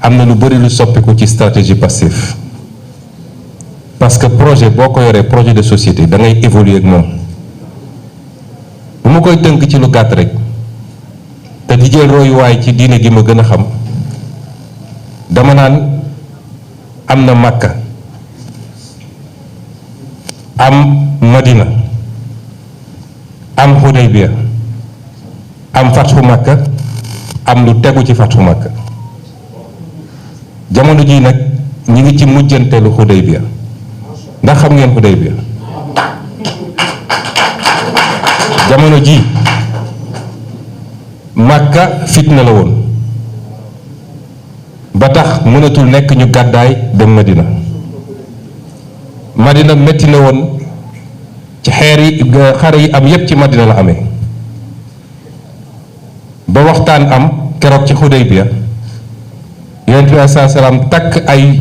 am na lu bëri lu soppiku ci stratégie Pastef parce que projet boo ko yoree projet de société da ngay évoluer ak moom. bu ma koy tënk ci lu gàtt rek te di jël royuwaay ci diine gi ma gën a xam dama naan am na Makka am Madina am Hudaybiya am Fathu Makka am lu tegu ci Fathu Makka jamono jii nag ñi ngi ci mujjanteelu Hudaybiya ndax xam ngeen Hudaybiya jamono ji Makka fitna la woon ba tax mënatul nekk ñu gàddaay dem Madina Madina metti na woon ci xare yi am yépp ci Madina la amee ba waxtaan am keroog ci Hudaybiya Yonent bi saa salaam takk ay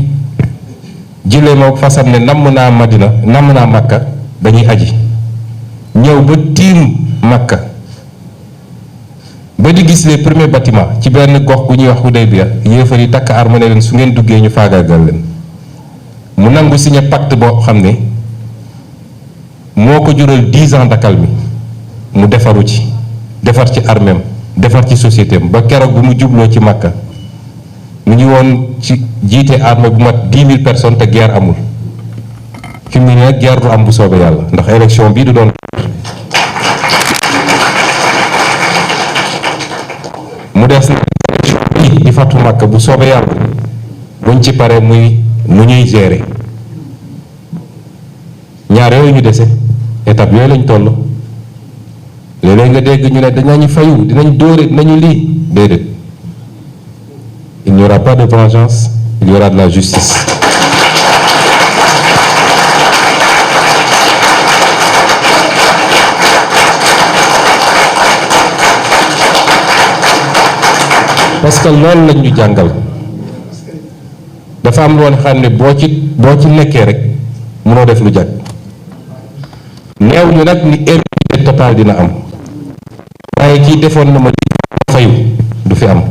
jileem ak fasam ne namm naa Madina namm naa Makka dañuy aji ñëw ba tiim Makka ba di gis les premiers bâtiments ci benn gox gu ñuy wax Hudaybiya yéefar yi takk arme ne leen su ngeen duggee ñu faagaagal leen mu nangu signé pacte boo xam ne moo ko jural 10 ans d'accalmie mu defaru ci defar ci armeem defar ci société am ba keroog bu mu jubloo ci Makka mu ngi woon ci jiite armée bu mat 10 000 personnes te guerre amul fi mu ne nag guerre du am bu soobee yàlla ndax élection bii du doon mu des na élection bii di Fathu Makka bu soobee yàlla buñ ci paree muy nu ñuy gérer ñaar yooyu ñu dese étape yooyu lañ toll léeg-léeg nga dégg ñu ne dinañu fayu dinañ dóore dinañu lii déedéet il n'y aura pas de vengeance il y aura de la justice parce que loolu lañ ñu jàngal dafa am loon xam ne boo ci nekkee rek mënoo def lu jag neew ñu nag ni impunité totale dina am waaye kii defoon na ma di fayu du fi am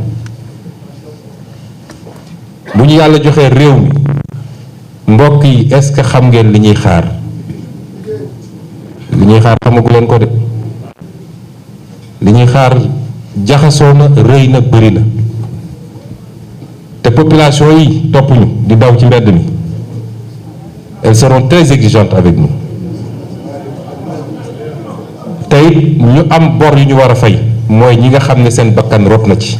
bu ñu yàlla joxee réew mi mbokk yi est-ce que xam ngeen li ñuy xaar xamagu leen ko de li ñuy xaar jaxasoo na rëy na bëri na te population yi topp ñu di daw ci mbedd mi elles seront très exigeantes avec nous te it ñu am bor yu ñu war a fay mooy ñi nga xam ne seen bakkan rot na ci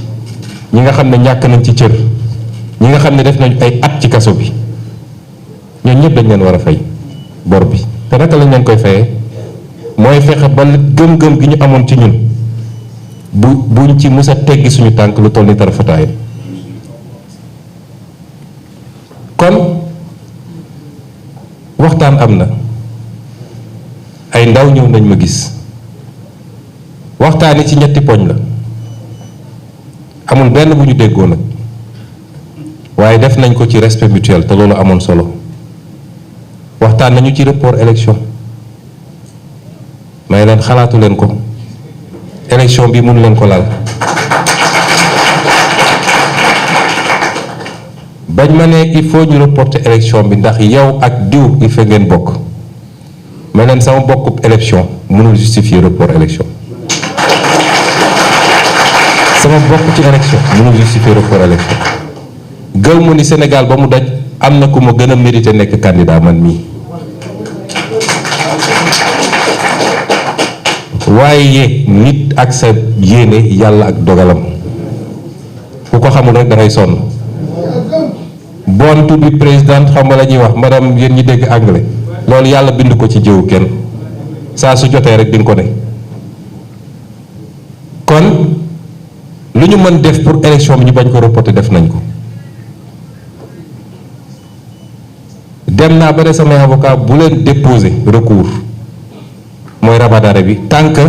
ñi nga xam ne ñàkk nañ ci cër ñi nga xam ne def nañu ay at ci kaso bi ñoom ñëpp dañ leen war a fay bor bi te naka lañ leen koy fayee mooy fexe ba gëm-gëm gi ñu amoon ci ñun buñ ci mës a teggi suñu tànk lu toll ni tarafataay kon waxtaan am na ay ndaw ñëw nañ ma gis waxtaan yi ci ñetti poñ la amul benn bu ñu déggoo nag waaye def nañ ko ci respect mutuel te loolu amoon solo waxtaan nañu ci report élection may leen xalaatu leen ko élection bi mënu leen ko laal bañ ma ne il faut ñu reporter élection bi ndax yow ak diw il faut ngeen bokk ma leen sama bokkub élection mënul justifier report élection sama bokk ci élection mënul justifier report élection gëw mu ni Sénégal ba mu daj am na ku ma gën a mérité nekk candidat man mii waaye nit ak sa yéene yàlla ak dogalam ku ko xamul rek dangay sonn born to be président xam nga la ñuy wax madame yéen ñi dégg anglais loolu yàlla bind ko ci jëwu kenn saa su jotee rek di nga ko ne kon lu ñu mën def pour élection bi ñu bañ ko reporter def nañ ko dem naa ba ne samay avocat bu leen déposer recours mooy rabat-d'arrêt bi tant que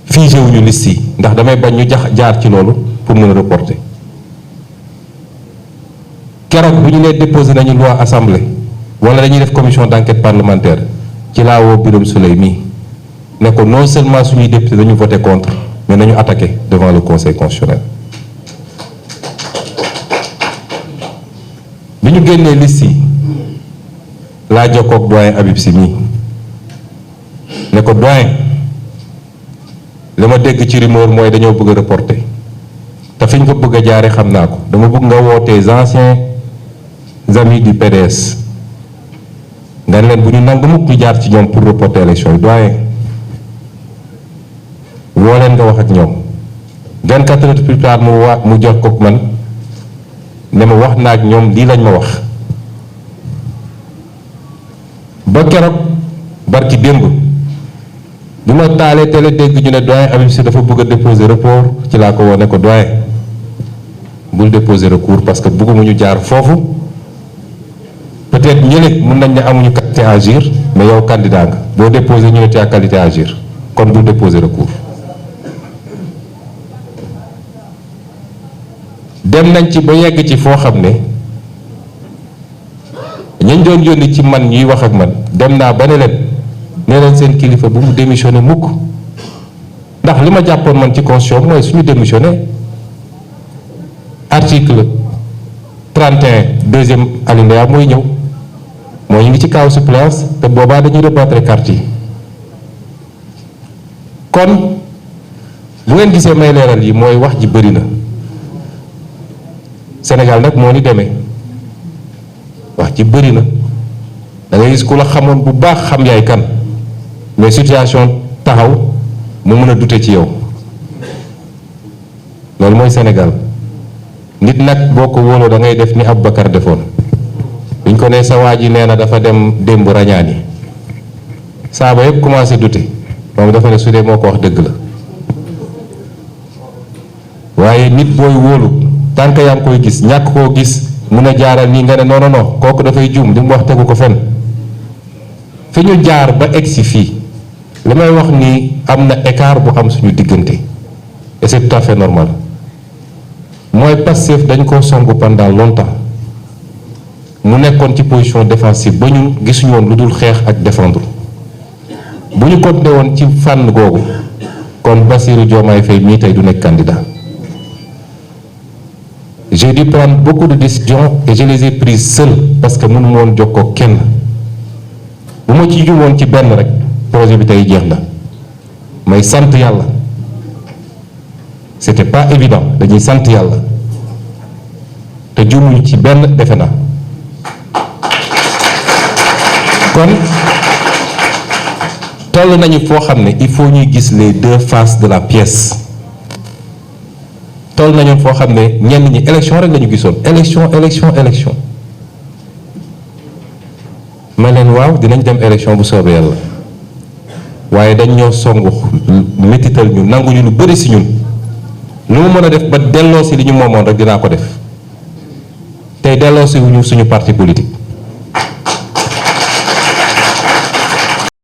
figé wuñu liste yi ndax damay bañ ñu jaar ci loolu pour mën a reporter keroog bu ñu nee déposé nañu loi assemblée wala dañuy def commission d'enquête parlementaire ci laa woo Birame Souleye mii ne ko non seulement suñuy député dañu voté contre mais nañu attaqué devant le conseil constitutionnel ñu génnee liste yi laa jokkoog doyen Habib Sy mii ne ko doyen li ma dégg ci rumeur mooy dañoo bëgg a reporter te fi ñu ko bëgg a jaare xam naa ko dama bëgg nga wootee anciens amis du PDS nga leen bu ñu nangu mukk ñu jaar ci ñoom pour reporter élection yi doyen woo leen nga wax ak ñoom 24 heures plus tard mu jot ko man ne ma wax naa ak ñoom lii lañ ma wax ba keroog barki démb bi ma taalee télé dégg ñu ne doyen Habib Sy dafa bëgg a déposer recours ci laa ko woo ne ko doyen bul déposer recours parce que bëgguma ñu jaar foofu peut-être ñële mën nañ ne amuñu qualité à agir mais yow candidat nga boo déposer ñu ne tu as qualité à agir kon bul déposer recours. dem nañ ci ba yegg ci foo xam ne ñañ doon yónni ci man ñuy wax ak man dem naa ba ne leen nee leen seen kilifa bu mu démissionné mukk ndax li ma jàppoon man ci constitution mooy suñu démissionné article 31 deuxième alinéa mooy ñëw mooy ñu ngi ci kaw suppléance te boobaa dañuy rebattre carte yi kon bu ngeen gisee may leeral yi mooy wax ji bëri na Sénégal nag moo ni demee wax ci bëri na da ngay gis ku la xamoon bu baax xam yaay kan mais situation taxaw mu mën a dute ci yow loolu mooy Sénégal nit nag boo ko wóoloo da ngay def ni Aboubacar defoon biñ ko ne sa waa ji nee na dafa dem démb rañaani saaba yëpp commencé dute moom dafa ne su dee moo ko wax dëgg la waaye nit booy wóolu tànk yaa ngi koy gis ñàkk koo gis mun a jaaral nii nga ne non non non kooku dafay juum li mu wax tegu ko fen fi ñu jaar ba egsi fii li may wax nii am na écart bu am suñu diggante et c'est tout à fait normal mooy Pastef dañ koo songu pendant longtemps mu nekkoon ci position défensive ba ñun gisuñu woon lu dul xeex ak défendre bu ñu continué woon ci fànn googu kon Bassirou Diomaye Faye mii tey du nekk candidat. J'ai dû prendre beaucoup de décisions et je les ai prises seul parce que mënu ma woon jokkoo kenn bu ma ci juumoon ci benn rek projet bi tey jeex na may sant yàlla c'était pas évident dañuy sant yàlla te juumuñu ci benn defe na kon toll nañu foo xam ne il faut ñuy gis les deux faces de la pièce. toll nañu foo xam ne ñenn ñi élection rek lañu gisoon élection ma leen waaw dinañ dem élection bu soobee yàlla waaye dañ ñoo songu métital ñu nanguñu lu bëri si ñun lu mu mën a def ba delloo si li ñu moomoon rek dinaa ko def tey delloo si wuñu suñu parti politique